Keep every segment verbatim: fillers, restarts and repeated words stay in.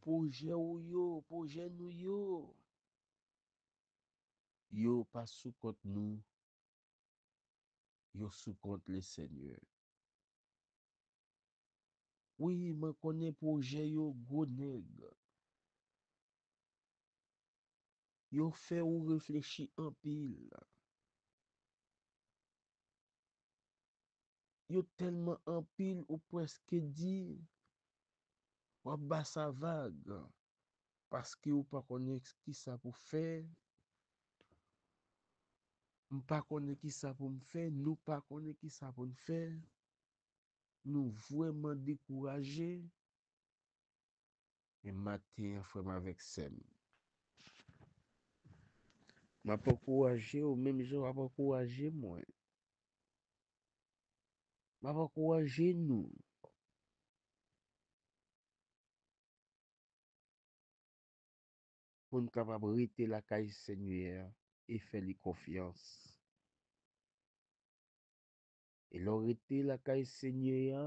pwojè w yo, pwojè nou yo, yo pa sou kont nou, yo sou kont Lesenyè. Wi, mwen konnen pwojè yo gwo nèg. Yo fè ou reflechi anpil. Yo tèlman anpil ou prèske di w ap ba sa vag, paske ou pa konnen kisa pou fè. M pa konnen kisa pou m fè, nou pa konnen kisa pou n fè. Nou vrèman dekouraje. Men maten an, frè m avèk sè m, m ap ankouraje w menm jan w ap ankouraje mwen. M ap ankouraje nou pou n kapab rete lakay Senyè a e fè li konfyans. E lè w rete lakay Senyè a,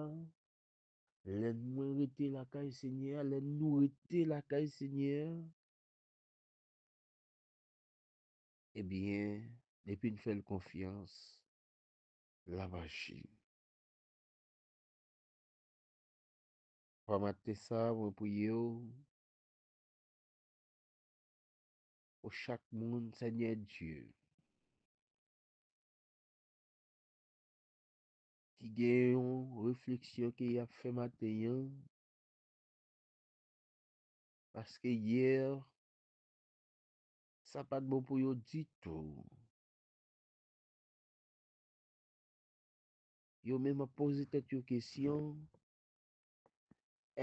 lè mwen rete lakay Senyè a, lè nou rete lakay Senyè a, ebyen, depi n fè l konfyans, l ap aji. Papa, maten sa, mwen priye w pou chak moun, Senyè Dye, ki gen yon refleksyon ke y ap fè maten an, paske yè, sa pa t bon pou yo ditou. Yo menm ap poze tèt yo kesyon,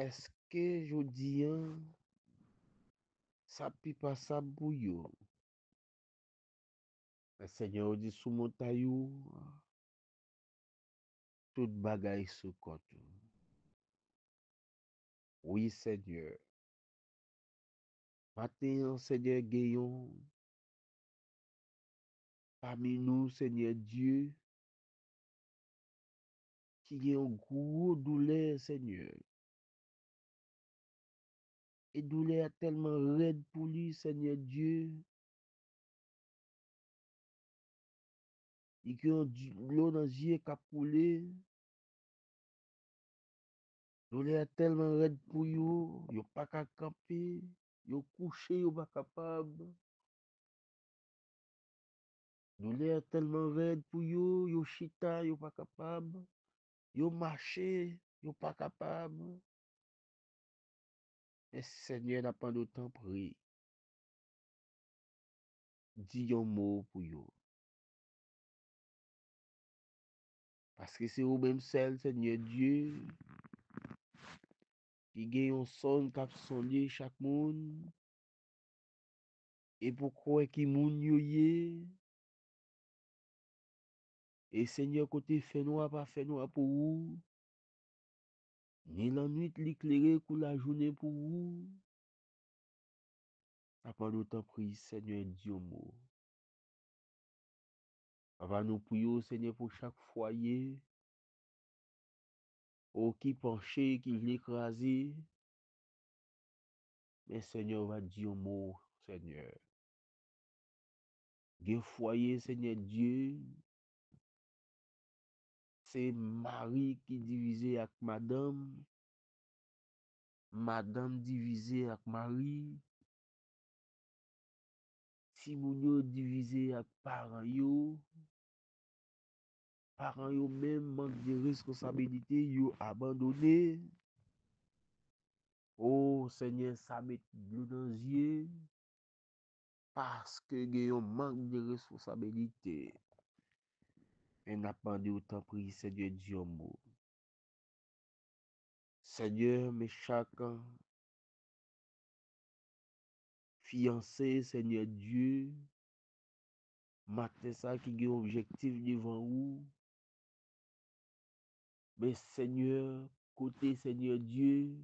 èske jodi a, sa pi pasab pou yo? Men Senyè, ou di sou montay ou, tout bagay sou kont ou. Wi, Senyè. Maten an, Senyè, gen yon pami nou, Senyè Dye, ki gen yon gwo doulè, Senyè. E doulè a tèlman rèd pou li, Senyè Dye. Li gen yon di-, dlo nan zye k ap koule. Doulè a tèlman rèd pou yo, yo pa ka kanpe, yo kouche, yo pa kapab. Doulè a tèlman rèd pou yo, yo chita, yo pa kapab. Yo mache, yo pa kapab. Men Senyè, n ap mande w, tanpri, di yon mo pou yo. Paske se ou menm sèl, Senyè Dye, ki gen yon sòn k ap sonde chak moun, e pou kwè ki moun yo ye. E Senyè, kote fènwa pa fènwa pou ou, ni lannwit li klere kou lajounen pou ou, n ap mande w, tanpri, Senyè, di yon mo. Papa, nou priye w, Senyè, pou chak fwaye, o, ki panche, ki vle kraze. Men Senyè, ou pa di yon mo, Senyè. Gen fwaye, Senyè Dye, se mari ki divize ak madanm, madanm divize ak mari, timoun yo divize ak paran yo, paran yo menm mank de responsabilite, yo abandone. O Senyè, sa met dlo nan zye, paske gen yon mank de responsabilite. Men n ap mande w, tanpri, Senyè, di yon mo. Senyè, men chak fiyanse, Senyè Dye, maten sa ki gen objektif devan ou. Men Senyè, kote, Senyè Dye,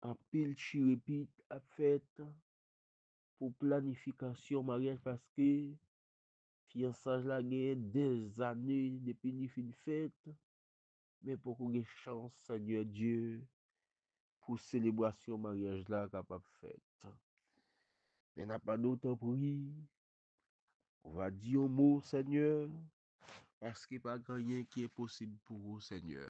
anpil chirepit ap fèt pou planifikasyon maryaj, paske fiyansaj la genyen dèzane depi li fin fèt, men poko gen chans, Senyè Dye, pou selebrasyon maryaj la kapab fèt. Men n ap mande w tanpri, ou va di yon mo, Senyè, paske pa gen anyen ki enposib pou ou, Senyè.